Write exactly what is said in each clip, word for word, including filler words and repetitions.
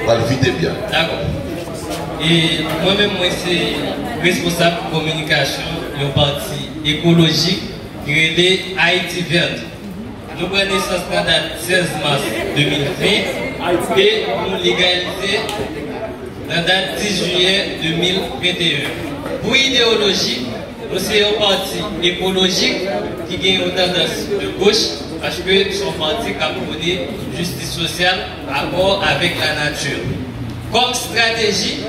Pral vite byen. Dakò. E mwen menm, mwen se responsab kominikasyon yon pati ekolojik ki rele Haïti Verte. Nou pran nesans nan dat sèz mas de mil ven e nou legalize nan dat dis jiyè de mil venteyen. Pou idewoloji, nou se yon pati ekolojik ki gen yon tandans de goch, paske se yon pati k ap pwone jistis sosyal, akò avèk lanati. Kòm estrateji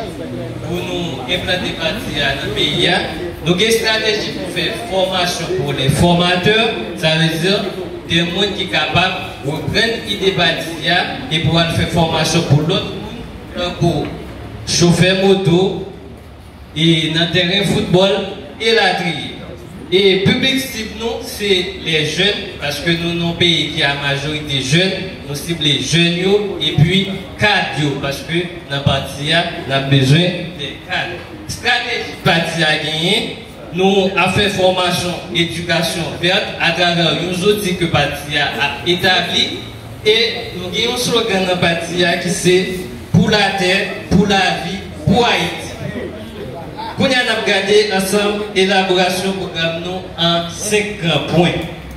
pou nou enplante pati a nan peyi a, nou gen estrateji pou fè fòmasyon pou lè fòmatè, sa vle di de moun ki kapab reprann ide pati a e pou al fè fòmasyon pou lòt moun, tankou chofè moto, e nan tèren foutbòl, elatriye. E piblik sib nou, se lè jèn, paske nou nan yon peyi ki a majorite jèn, nou sible jèn yo, epi kad yo, paske nan pati a, n ap bezwen de kad. Estrateji pati a genyen, nou ap fè fòmasyon, edikasyon vèt atravè yon zouti ke pati a ap etabli, e nou gen yon slogan nan pati a ki se pou latè, pou lavi, pou Ayiti. Kounye a, n ap gade ansanm elaborasyon pwogram nou an senk gran pwen.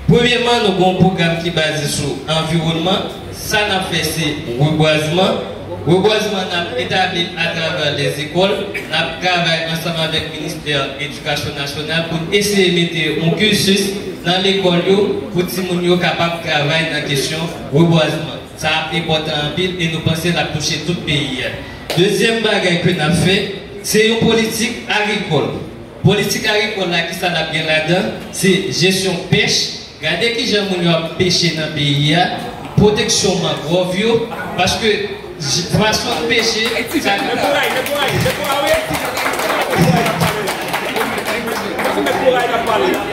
Premyèman, nou gen yon pwogram ki baze sou anviwònman. Sa n ap fè, se rebwazman. Rebwazman, n ap etabli l atravè lèzekòl. N ap travay ansanm avèk Ministè Edikasyon Nasyonal pou n eseye mete yon cursus nan lekòl yo pou timoun yo kapab travay nan kesyon rebwazman. Sa ap enpòtan anpil e nou panse l ap touche tout peyi a. Dezyèm bagay ke n ap fè, se yon politik agrikòl. Politik agrikòl la, kisa l ap gen ladan? Se jesyon pèch. Gade kijan moun yo ap peche nan peyi a, pwoteksyon mangròv yo, paske j- fason peche, sa.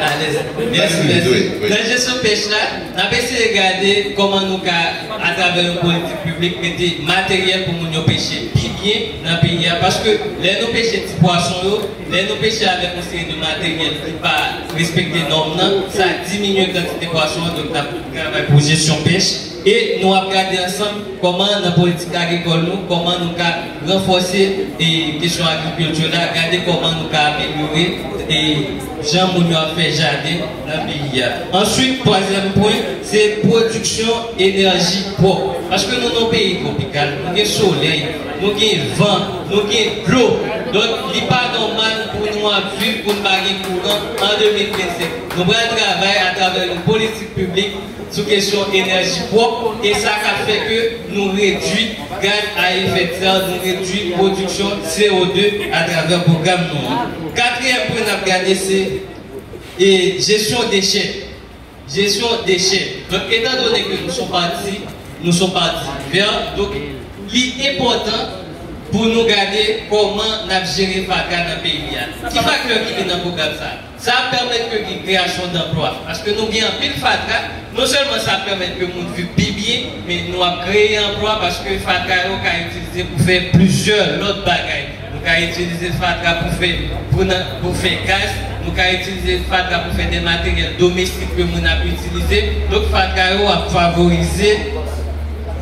Alèz. Mèsi, mèsi. Nan jesyon pèch la, n ap eseye gade kòman nou ka, atravè yon politik piblik, mete materyèl pou moun yo peche pi byen nan peyi a. Paske lè nou peche ti pwason yo, lè nou peche avèk yon seri de materyèl ki pa respekte nòm nan, sa diminye kantite pwason an, donk n ap travay pou jesyon pèch. E nou ap gade ansanm kòman nan politik agrikòl nou, kòman nou ka ranfòse e kesyon agrikilti la, gade kòman nou ka amelyore e jan moun yo ap fè jaden nan peyi a. Answit, twazyèm pwen, se pwodiksyon enèji pwòp. Paske nou nan yon peyi twopikal, nou gen solèy, nou gen van, nou gen dlo. Donk, li pa nòmal pou nou ap viv pou n pa gen kouran an de mil vennsenk. Nou pral travay atravè yon politik piblik sou kesyon enèji pwòp, e sa ka fè ke nou redui gaz a efè de sè, nou redui pwodiksyon C O de atravè pwogram nou an. Katriyèm pwen n ap gade se, e, jesyon dechè. Jesyon dechè. Donk, etan done ke nou se yon pati, nou se yon pati vè, donk, li enpòtan pou nou gade kòman n ap jere fatra nan peyi a. Ki faktè ki vin nan pwogram sa a? Sa ap pèmèt ke gen kreyasyon danplwa. Paske nou gen anpil fatra, non sèlman sa ap pèmèt ke moun viv pi byen, men nou ap kreye anplwa paske fatra yo ka itilize pou fè plizyè lòt bagay. Nou ka itilize fatra pou fè, pou nan, pou fè gaz, nou ka itilize fatra pou fè de materyèl domestik ke moun ap itilize. Donk, fatra yo ap favorize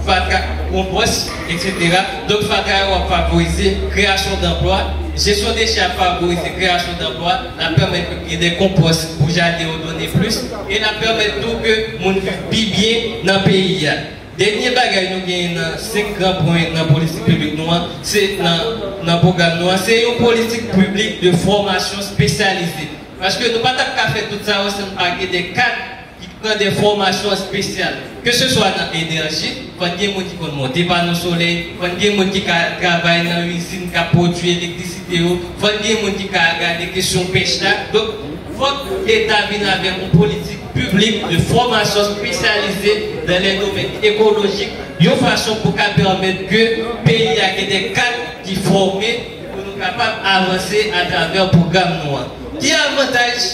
fatra, konpòs, etsetera. Donk, fatra yo ap favorize kreyasyon danplwa. Jesyon dechè ap favorize kreyasyon danplwa. L ap pèmèt ke gen de konpòs pou jaden yo donnen plis. E l ap pèmèt tou ke moun viv pi byen nan peyi a. Dènye bagay nou genyen nan senk gran pwen nan politik piblik nou an, se nan, nan pwogram nou an, se yon politik piblik de fòmasyon espesyalize. Paske nou pa t ap ka fè tout sa yo si n pa gen de kad ki pran de fòmasyon espesyal. Ke se swa nan enèji, fò n gen moun ki konn monte pano solèy, fò n gen moun ki ka travay nan izin k ap pwodui elektrisite yo, fò n gen moun ki ka gade kesyon pèch la. Donk, fòk Leta vin avèk yon politik piblik de fòmasyon espesyalize dans les domaines écologiques, yon fason pou ka pèmèt ke peyi a gen de kad ki fòme pou nou kapab avanse atravè pwogram nou an. Ki avantaj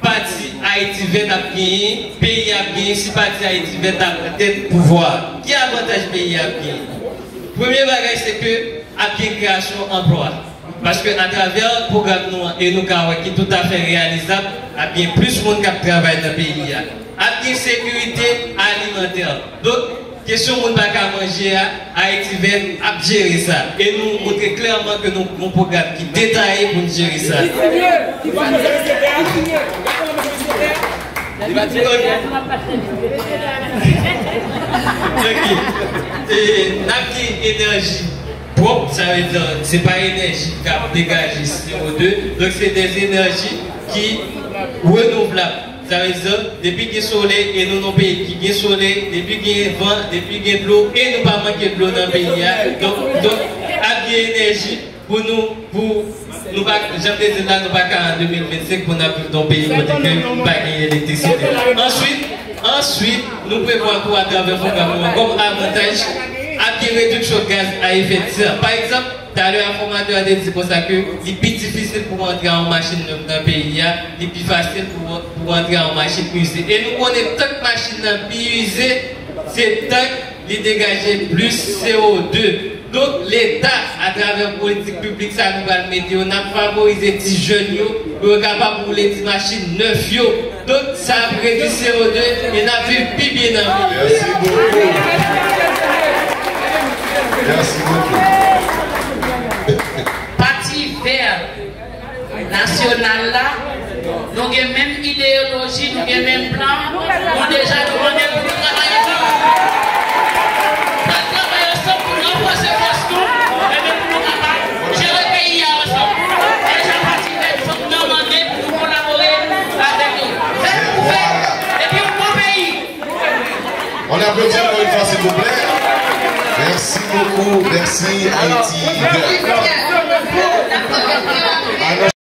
pati Ayiti Vèt ap genyen, peyi a ap genyen si pati Ayiti Vèt ap nan tèt pouvwa a? Ki avantaj peyi a ap genyen? Premye bagay, se ke ap gen kreyasyon anplwa. Paske atravè pwogram nou an, e nou ka wè ki toutafè reyalizab, ap gen plis moun k ap travay nan peyi a. Ap gen sekirite alimantè. Donk, Kesyon moun pa ka manje a, Ayiti Vè ap jere sa. E nou montre klèman ke nou gon pwogram ki detaye pou n jere sa. Ok. E n ap gen enèji pwòp, sa vle di se pa enèji k ap degaje C O de, donk se de enèji ki renouvlab. Sa vle di, depi gen solèy, e nou nan peyi ki gen solèy, depi gen van, depi gen dlo, e nou pa manke dlo nan peyi a. Donk, donk, ap gen enèji pou nou, pou nou pa, jan m te di la, nou pa ka an de mil vennsenk pou n ap viv nan peyi kote ke nou pa gen elektrisite. Answit, answit, nou prevwa tou atravè pwogram nou an kòm avantaj, ap gen rediksyon gaz a efè de sè. Pa egzanp, talè a fòmatè a te di konsa ke li pi difisil pou antre a yon machin nèf nan peyi a, li pi fasil pou, pou antre a yon machin ize. E nou konnen tank machin nan pi ize, se tank li degaje plis C O de. Donk, Leta, atravè politik piblik sa nou pral mete yo, n ap favorize ti jèn yo pou yo kapab woule ti machin nèf yo. Donk, sa ap redui C O de e n ap viv pi byen nan peyi. Merci beaucoup. Merci beaucoup. Pati Vè Nasyonal la, nou gen menm ideyoloji, nou gen menm plan, nou deja demande pou nou travay ansanm. N ap travay ansanm pou nou ranfòse fòs nou, e menm pou nou kapab jere peyi a ansanm. Deja Pati Vè Nasyonal mande pou nou kolabore avèk nou. Fè pou fè, epi yon bon peyi. On applaudit encore une fois, s'il vous plaît. Merci beaucoup. Merci, Haïti.